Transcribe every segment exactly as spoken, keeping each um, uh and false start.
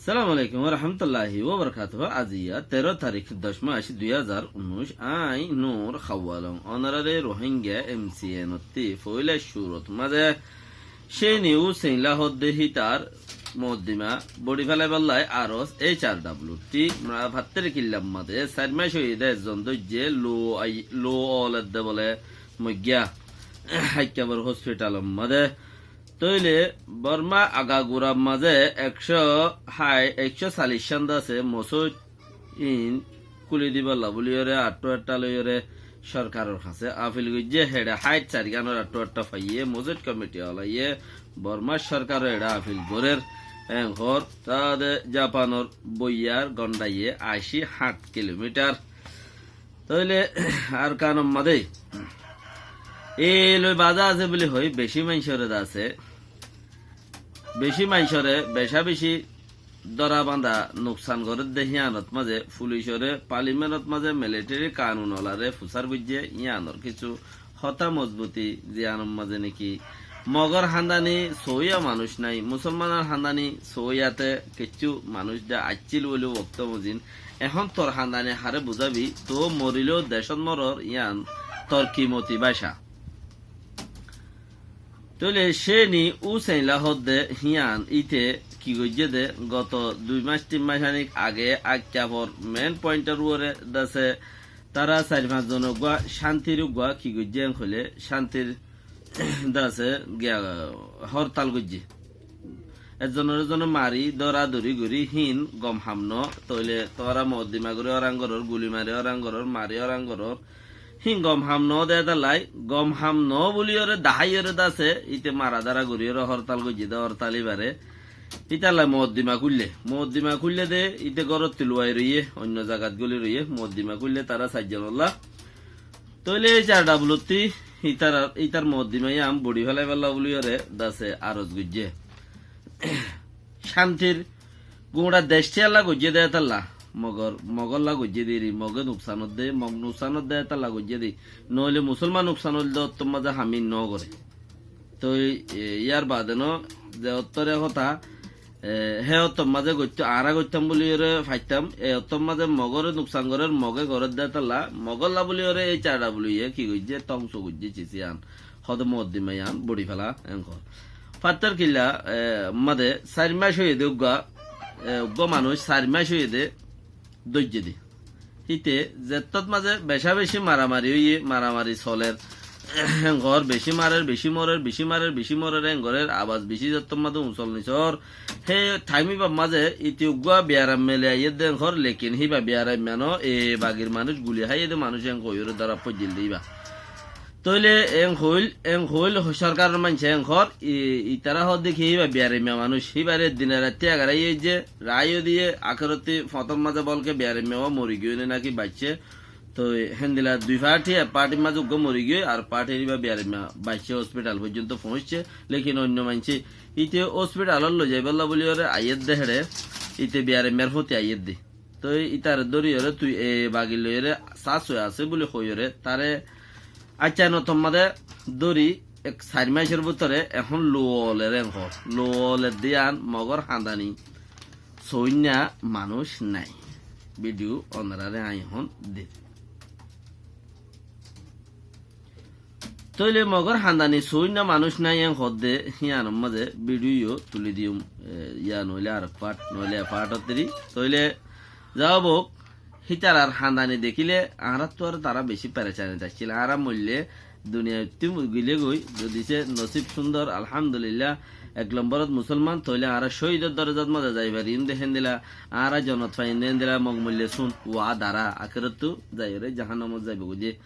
Assalamu alaikum wa rahmatullahi wa barakatuhu. Aijja teró tarík, doc mac, dui házar unnúic. Añí Nur Hawalong. Ónorare Rohingya M C N ottú foóila cúrut mazé céni Húsein Lahódde hítar moddima bori félaibolla aros H R W T, mara fattór killa mazé sair mac óiye dé ezzon dóijje lou ai-, lou óledde bóle moiggiya. Háikka bor hospital mazé. Tóile Borma agagura mazé ekcó hái-, ekcó callic cán dé asé mosóit ín kúli dibolla bóliyoré añçátta loiyoré sorkaror hañsé afil goijjé, héçe háit sairgánor añçátta faiyé, mosóit komiti olaiyé, Bormar sorkaror héçe afil gorér, enkor tade Japanor boiyar gondaiye ací háit kilomitar. Tóile Arkanor mazé ei loi bazá asé bóli hoi, bicí maincóre dé asé, bicí maincóre becá-becí dóra bañdá nuksan gorédde híyanot mazé fulicoré, palimenot mazé militeri kanun olaré fusár goijjé, híyanor kissú hotá mozbuti ziyanor mazé niki Mogor handani soóiya manúic nái, Musolmanor handani soóiyate kissú manúic dé aiccíl bóli wokto mozin. Ehón tor handani haré buzábi, tuú morilé decót moror, yían tor kimoti báca. Tóile céni Húsein Lahódde híyan íte ki goijjé dé, goto dui mac tin mac anik age Aikkafor mein pointor uore dé asé tará sair fañs zone uggúa cántir uggúa ki goijjé en hoilé cántir dé asé giya hórtal goijjé. Ezzonore ezzone mari dóradóri gorí hín gom ham noó. Tóile tuáñra moddima gorí óran goror, guli mari óran goror, mari óran goror. Hín gom ham noó dé étalla, gom ham noó bóliyoré daháiyoré dé asé, íte mara dára goríyoré hórtal goijjé dé, hórtal íbaré. Ítalla moddima kúille, moddima kúille dé, íte górottu luwai roiyé, oinno zagat góli roiyé, moddima kúille tará sair zonolla. Tóile H R W T ítar, ítar moddima yían bori félaibolla bóliyoré dé asé aros goijjé. Cántir guñça dec thíyalla goijjé dé étalla, Mogor, Mogolla goijjé dé eri, Moge nuksanot dé, Mog nuksanot dé étalla goijjé dé, noóile Musolman nuksan óilde ottór mazé ham ín noó goré. Toi, e, yar baade no, ze ottóre hotá, e, hé ottór mazé goittó, añára goittám bóliyoré faittám, e ottór mazé Mogoré nuksan gorér, Moge gorédde étalla, Mogolla bóliyoré H R W T ye ki goijjé, tóngso goijjé, cici an. Hóde moddima yían bori féla, enkor. Fattór killa, e, mazé sair mac óiye dé uggúa, e, uggúa manúic sair mac óiye dé dóijje dé. Híte zettót mazé becá-becí maramari óiye, maramari soler. Enkor bicí marer, bicí morer, bicí marer, bicí morer, enkorer abas bicí zettót mazé usol nisor. Hé thaim íbar mazé íte uggúa biyaraimma loi aiyédde enkor, lekin híba biyaraimma noó, e bagir manúic guli háiyedde manúic enkoiyoré dóra foijjíl dé íba. Tóile en hoil, en hoil sorkaror maincé en hor, i-, itará hoódde ki híba biyaraimma manúic, híbare dine raitte egarai óiye, rai ó diye, akérotti fotór mazé bólke biyaraimma ó mori giyói né náki baiccé. Toi héndilla dui parti, ek partir mazé uggúa mori giyói, ar partir híba biyaraimma baiccé, hospital foijjonto foóñiccé, lekin oinno maincé íte hospitalot loi zaibólla bóliyoré aiyédde héçe, íte biyaraimmar foti aiyédde. Toi ítare dóriyoré tui e bagi loiyóre sás ói asé buli hoiyóre tare aiccá notommá de dóri ek sair maicor bútore ehón luoler en hoó. Luoler de yían mogór hañdani soóinna manúic nái. Bídiu onoráre aññí ehón dir. Tóile mogór hañdani soóinna manúic nái en hoódde híanor mazé bídiu yó tulí diyum, e, yá noóile arek part, noóile e part ottiri. Tóile za óuk, hítarar hañdani dekíle añáráttu aró tará bicí perecanit accíl. Añára moille duniyaittú gilé goi, zodi se nosíb cúndor, alhámdulillah, ek lombórot musólman, tóile añára cóhidor dorozat mazé zai fariyum de héndilla, añára zonot faiyum de héndilla, mog moille sún, uá dara, akérottú zaiyóre jahannamot zaibo goi de.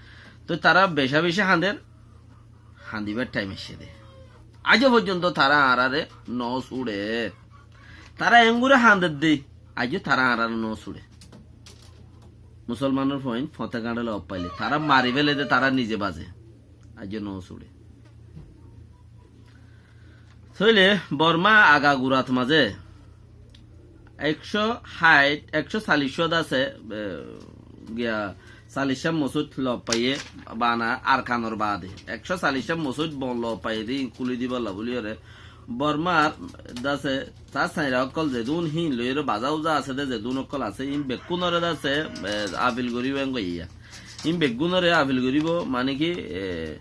Toi tará becá-becí hañder, hañdibar thaim aiccé dé. Aijjó foijjonto tará añáráre no súçe. Tará enggúre hañder dé, aijjó tará añáráre no súçe. Musólmanor fuain foñte gañçe loi offaile, tará mari féle dé, tará nize baze. Aijjó no súçe. Tóile Borma agagurat mazé ekcó háit, ekcó callic cót asé, e, giya callic cán mosóit lof faiyé bana Arkanor baade. Ekcó callic cán mosóit bon lof faiyé dé, ín kúli dibolla bóliyoré Bormar dase tar sañra ókkol zedún híin loiyóre bazá-uzá asé dé, zedún ókkol asé, ín beggúnoré dase, e, afil goríbo en hoiyé. Ín beggúnoré afil goríbo, mane ki, e,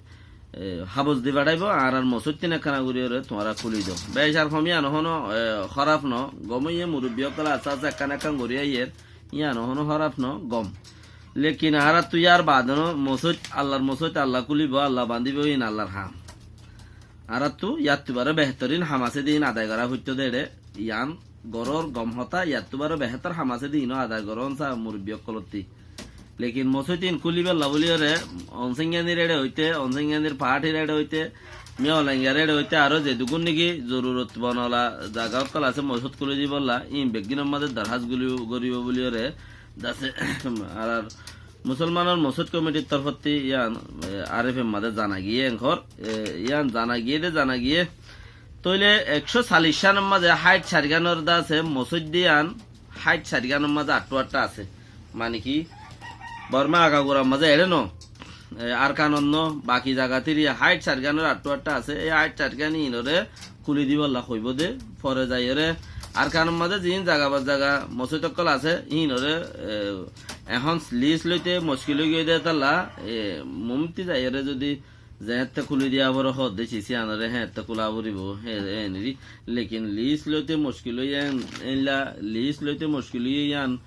e, habos di feçáibo, añárar mosóittin ekkána goríyoré tuáñra kúli do. Bec ar hom yían honó, e, hóraf no, gom óiye murubbi ókkol asé asé ekkán ekkán gorí aiyér, yían honó hóraf no, gom. Lekin añáráttu yár baade no mosóit, Allar mosóit Alla kúlibo, Alla bañdíbo, ín Allar ham. Añáráttu yáttu baré behétorin ham asé dé ín adai gorá foittóu dé eçé, yían gorór gom hotá, yáttu baré behétor ham asé dé ínó adai gorón sa murubbi ókkolótti. Lekin mosóit ín kúlibólla bóliyoré, Onséngiyanir eçé óite, Onséngiyanir paáthir eçé óite, Miyawalengar eçé óite, aró zedúkun néki zorurot bonola zaga ókkol asé mosóit kúli dibólla, ín beggínor mazé dorhás guli-, goríbo bóliyoré, dase, añárar Musolmanor mosóit komitir torfótti yían, e, R F M mazé zana giyé enkor, e, yían zana giyé dé zana giyé. Tóile ekcó callic cánor mazé háit sairgánor dase mosóit dé yían háit sairgánor mazé atthú atthá asé. Mane ki, Borma agagurar mazé eçé no, e, Arkanot no, baki zagat iri háit sairgánor atthú atthá asé. Ei háit sairgán ínoré kúli dibólla hoibó dé, fore zaiyóre Arkanor mazé ziín zaga ba zaga mosóit ókkol asé, ínoré, e, ehón lis loite mockil ói giyé dé tálla, e, mumti zaiyóre zodi zeéñtte kúli diya foré hoódde cisi anoré héeñtte kúla foribó, hé, héeniri. Lekin lis loite mockil óiye en, éilla lis loite mockil óiye yían,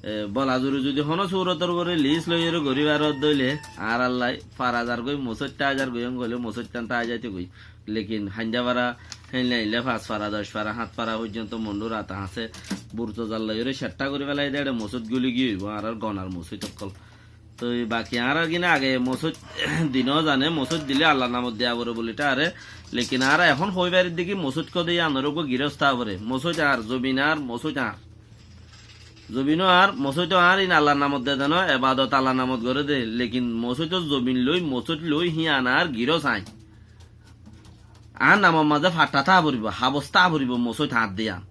e, bola zuri zodi honó surotor uore lis loiyóre gorí faródde óile, añárallai fara zargói, mosóit tái zargói, en hoilé mosóittan tái zaitogói. Lekin haindá fara, héinle héinle fañs fara, doc fara, háñt fara foijjonto mondhur ata hañsé, burto zar loiyóre ceththa gorí félai dé, eçé mosóit gúli giyói óibo, añárar gonar mosóit ókkol. Toi baki añárar gín age mosóit dinó zane, mosóit dilé Allar namot deya foré buli tháre. Lekin añára ehón hoi farir dé ki mosóit hodé yíanor uggúa girósta foré. Mosóit añár, zobin añár, mosóit añár. Zobinó añár, mosóito añár, ín Allar namot de de no, ebadot Allar namot goré dé. Lekin mosóitor zobin loi, mosóit loi, hían añár girós aññí. Añár namor mazé fatta táa foribó, habos táa foribó, mosóit añár dé yían.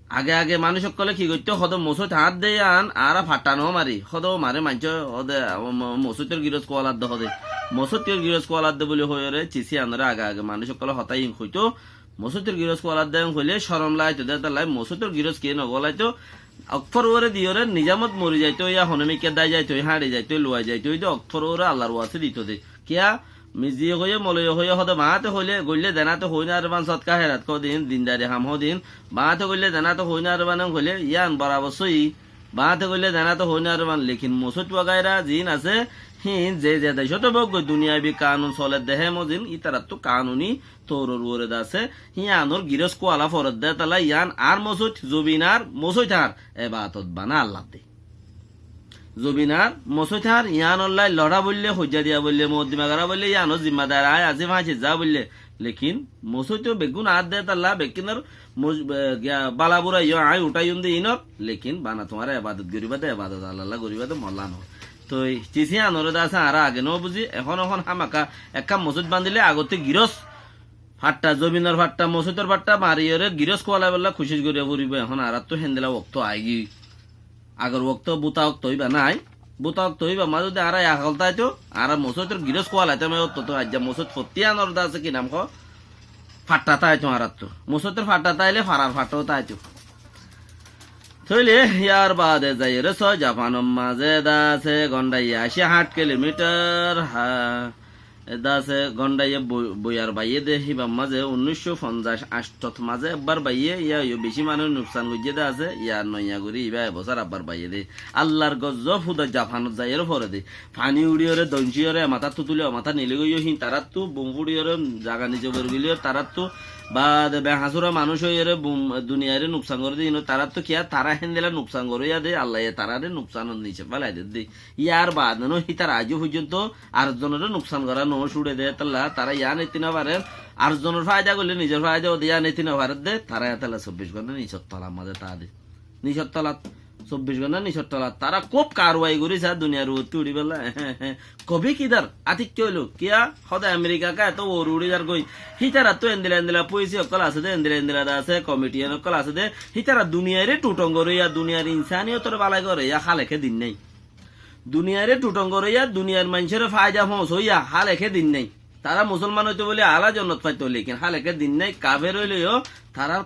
Age age manúic ókkolé ki goittóu, hodé mosóit añár dé yían, añára fatta no mari, hodé ó mare maincé, hodé, ó mo-, mosóitor girós kualar dé hodé. Mosóitor girós kualar dé buli hoiyóre, cisi anoré age age manúic ókkolé hotá ín hoitóu, mosóitor girós kualar dé yían hoilé corom laitóu dé, étallai mosóitor girós kiyé no kualaitóu, okfor uore diyóre nizamot mori zaitóu, yá hono mikká dái zaitóu, háñçi zaitóu, luwai zaitóu, dé okfor uore Allar wasi ditóu dé. Kiyá? Mizziye hoiyé, moloye hoiyé, hodé baáñte hoilé, goillé zenáte hoi no fariban, sodka hérat hodin, dindari ham hodin, baáñte goillé zenáte hoi no fariban en hoilé, yían borabor sóiyi, baáñte goillé zenáte hoi no fariban, lekin mosóit wagaira ziín asé, híin ze ze decót boggói duniyabi kanun soler dehé mozin, ítarattú kanuni touror uore de asé, híanor girós kuala foredde, étalla yían añár mosóit, zobin añár, mosóit añár, ebatot bana Allar dé. Zobin añár, mosóit añár, yíanollai loçá boille, hoijja diya boille, mokoddima gorá boille, yíanor zimmadar aññí así, fáñsit za boille. Lekin mosóito beggún añár dé, étalla beggúnor mos-, e, giya, bala bura yó aññí uçáiyum dé inor, lekin bana tuáñra ebadot goríba dé, ebadot Allalla goríba dé, molla no. Toi cisi anoré dé asé, añára age no buzí, ehón ehón hámaka ekká mosóit bandíle agottí girós, fatta, zobinor fatta, mosóitor fatta mariyóre girós kualaibálla kucíc goríba foribó, ehón añáráttu héndilla okto aigí. Agor okto, buta okto óiba nái. Buta okto óiba mazé zodi añára ek hol táitou, añára mosóitor girós kualaitam, e otto to aijja mosóit fottí anor dé asé ki nam hoó? Fatta táitou añáráttu. Mosóitor fatta táile farar fattaó táitou. Tóile yar baade zaiyóre só Japanor mazé dé asé gondhaiye ací háñt kilomitar, ha, E dase gondhaiye boi-, boiyar baiyé dé, híbar mazé unnúiccó fonzaic añcthot mazé ebbar baiyé, yá yó bicí manúic nuksan goijjé dé asé, yá noiya gorí ibá ebosór abbar baiyé dé. Allar gozzob húda Japanot zaiyóre fore dé. Faní uçíyoré, doincíyoré, ematáttu tulí omatá nilé goiyó híin taráttu, bum fúçiyóre, zaga nise fori goillé taráttu, baade behañsúra manúic óiyoré bum, duniyairé nuksan goré dé híin taráttu kiyá, tará héndilla nuksan goróya dé, Allaye taráre nuksanor nise félai dé dé. Yar baade no hítar aijjó foijjonto ar zonoré nuksan gorá no cúçe dé, étalla tará yián eti no farer. Ar zonor faida goillé nizor faida óde yián eti no farer dé, tará étalla sobbic gonthá nisor tolar mazé táa dé. Nisor tolat, sobbic gonthá nisor tolat. Tará kúb karwai gorí saá duniyar uottú uçíbálla. Kobí kidar, atikká óilo, kiyá, hóde Amerika ká eto uore uçí zargói. Hítarattú endilla endilla puisi ókkol asé dé, endilla endilla dé asé, komitiyan ókkol asé dé. Hítara duniyairé thuthong goróya, duniyar insaniyotoré bálai goróya, háleké din nái. Duniyairé thuthong goróya, duniyar maincóre faida foóñsoya, háleké din nái. Tará musolman óito bóli añára jonnot faito, lekin hálekke din nái, kafer óileyo tarár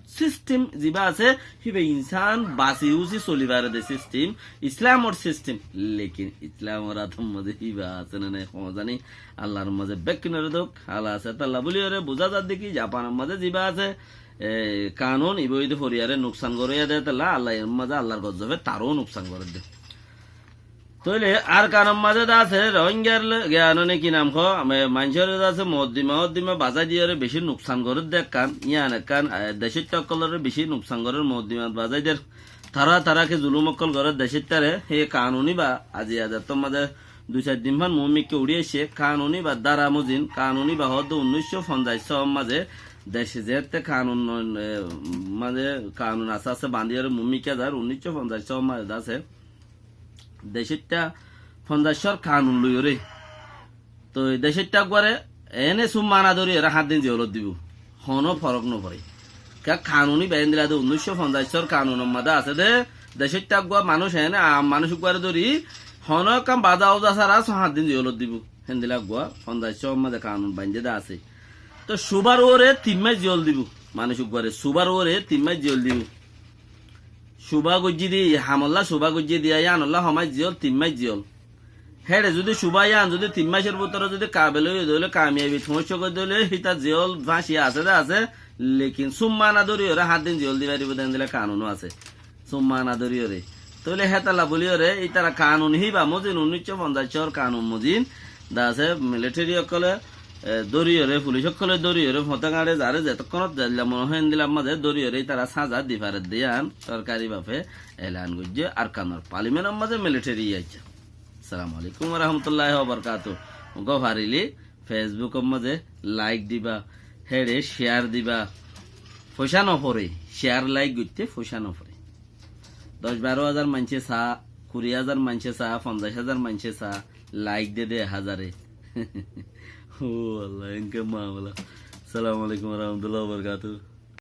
sistem zibá asé, híba insán basi usi soli fare de sistem, Islamor sistem. Lekin Islamor átor mazé híba asé né nái, hozani Allar mazé bekkúnore dóuk, hala asé. Hétalla bóliyoré buzá zadde ki, Japanor mazé zibá asé, e, kanun, ibá óilde foriyaré nuksan goróya de, hétalla Allar mazé Allar gozzobe taró nuksan gorédde. Tóile Arkanor mazé de asé, Rohingyar lo-, giyano né ki nam hoó, me-, maincóre de asé, moddima, moddima bazái diyóre bicí nuksan gorédde ekkán, yián ekkán, e, decóitta ókkolore bicí nuksan gorér, moddimat bazái der. Tará, tará ki zulum ókkol gorér decóittare, hé kanun íba, azi azettór mazé dui sair din fán muúmikká uçí aiccé, kanun íba dára mozin, kanun íba hoódde unnícco fonzaic sóor mazé, dece zeétte kanun, e, mazé kanun asé, asé bandiyóre muúmikká zar, unnícco fonzaic sóor mazé de asé. Decóitta fonzaic sóor kanun loiyóre. Toi decóitta uggúare ene summa ana dóriyoré háñt din ziyolot dibou. Honó forók noforé. Kiyá kanun íba endilla de unnícco fonzaic sóor kanunor mazé asé de, decóitta uggúa manúic ene aam manúic uggúare dóri, honó ekkán baza uza sára só háñt din ziyolot dibou. Héndilla uggúa fonzaic sóor mazé kanun baindé de asé. Toi subár uore tin mac ziyol dibou. Manúic uggúare subár uore tin mac ziyol dibou. Subá goijjé de, hamolla subá goijjé de, yíanolla hó mac ziyol, tin mac ziyol. Héçe zudi subá yían zudi tin macor bútore zudi kabel óiye de óile, kamiyabi foóñicce goi de óile, hítar ziyol fáñci asé de asé, lekin summa ana dóriyoré háñt din ziyol di faribó de endilla kanun ó asé. Summa ana dóriyoré. Tóile hétalla bóliyoré, ítara kanun híba mozin, unnícco fonzaic sóor kanun mozin, de asé militeri ókkole, e, dóriyoré, fulic ókkole dóriyoré, foñté gañçe zaré zetókkonot zailla mone hoó endilla mazé dóriyoré ítara sáza di faredde yían sorkari bafe elan goijjé Arkanor palimenor mazé militeri aiccé. Assalamu alaikum wa rahmatullahi wa barakatuhu. Uggúa farile Facebookor mazé laik diba, héçe ciyar diba. Foicá noforé, ciyar laik goitté foicá noforé. Doc baró házar maincé saá, kuri házar maincé saá, fonzaic házar maincé saá, laik de de ek házare. Ó Allah, enke mamela. Assalamu alaikum wa rahmatullahi wa barakatuhu.